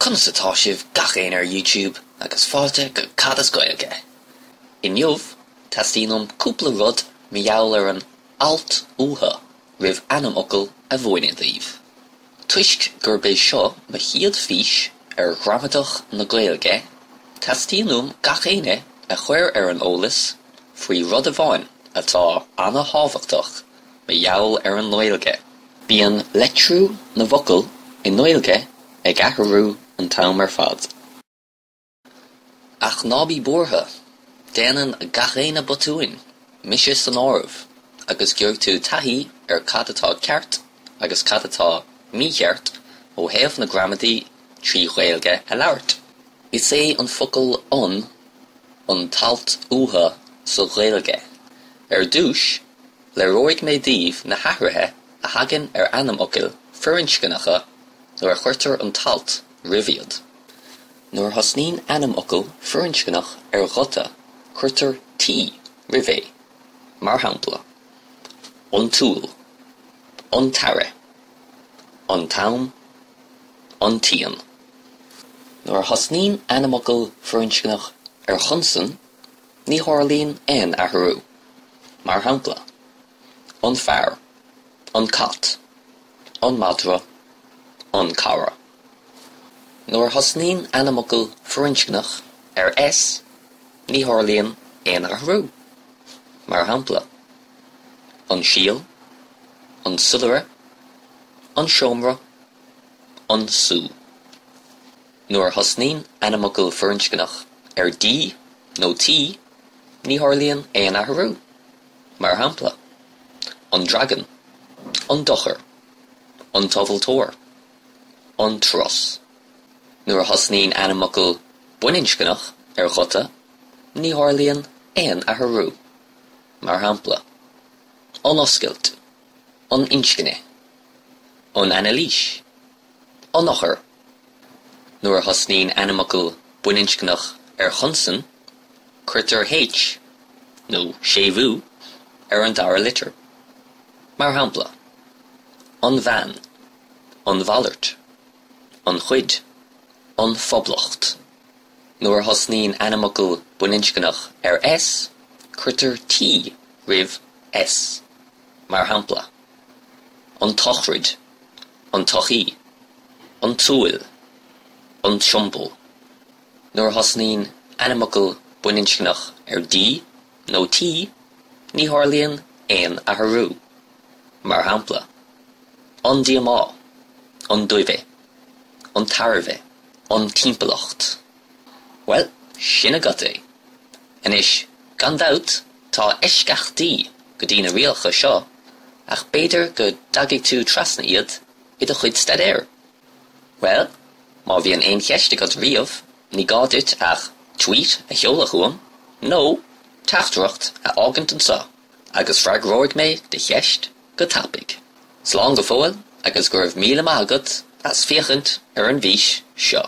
Conas atá sibh gach éinne ar YouTube agus fáilte go Cad as Gaeilge? Inniu, teastaíonn uaim cúpla rud mar gheall ar an alt uatha roimh ainmfhocal a mhúineadh daoibh. Toisc gurb é seo mo chéad fís ar ghramadach na Gaeilge, teastaíonn uaim gach éinne a chur ar an eolas faoi rud amháin atá ana-thábhachtach mar gheall ar an nGaeilge. Bíonn litriú na bhfocal i nGaeilge ag athrú an t-am ar fad. Ach ná bí buartha, déanann gach éinne botúin, mise san áireamh, agus gheobhaidh tú taithí ar cad atá ceart agus cad atá mícheart ó thaobh na gramadaí trí Ghaeilge a labhairt. Is é an focal 'an' an t-alt uatha sa Ghaeilge. Ar dtús, Léireoidh mé daoibh na hathruithe a thagann ar ainmfhocail firinscneacha nuair a chuirtear an t-alt roimh iad. Nuair a thosnaíonn ainmfhocal firinscneach ar ghuta, cuirtear T roimh é. Mar shampla, an tsúil, an tAire, an t-am, an t-éan. Nuair a thosnaíonn ainmfhocal firinscneach ar chonsan, ní tharlaíonn aon athrú. Mar shampla, an fear, an cat, an madra, an cara. Nuair a thosnaíonn ainmfhocal firinscneach ar S, ní tharlaíonn aon athrú. Mar shampla, an síol, an soilire, an seomra, an sú. Nuair a thosnaíonn ainmfhocal firinscneach ar D nó T, ní tharlaíonn aon athrú. Mar shampla, an dragan, an dochar, an tomhaltóir, an turas. Nuair a thosnaíonn ainmfhocal baininscneach ar ghuta, ní tharlaíonn aon athrú. Mar shampla, an oscailt, an inscne, an anailís, an eochair. Nuair a thosnaíonn ainmfhocal baininscneach ar chonsan, cuirtear H, nó séimhiú, ar an dara litir. Mar shampla, an bhean, an mhalairt, an chuid, an phoblacht. Nuair a thosnaíonn ainmfhocal baininscneach ar S, cuirtear T roimh S. Mar shampla, an tsochraid, an tsochaí, an tsúil, an tsiombail. Nuair a thosnaíonn ainmfhocal baininscneach ar D nó T, ní tharlaíonn aon athrú. Mar shampla, an díomá, an duibhe, an tairbhe, an timpeallacht. Bhuel, sin agat é! Anois, gan dabht, tá eisceachtaí go dtí na rialacha seo ach b'fhéidir go dtagfaidh tú trasna iad i do chuid staidéir. Bhuel, má bhíonn aon cheist agat riamh, ní gá duit ach tweet a sheoladh chugam nó teachtaireacht a fhágaint anseo agus freagróidh mé do cheist go tapaidh. Slán go fóill agus go raibh míle maith agat as féachaint ar an bhfís seo.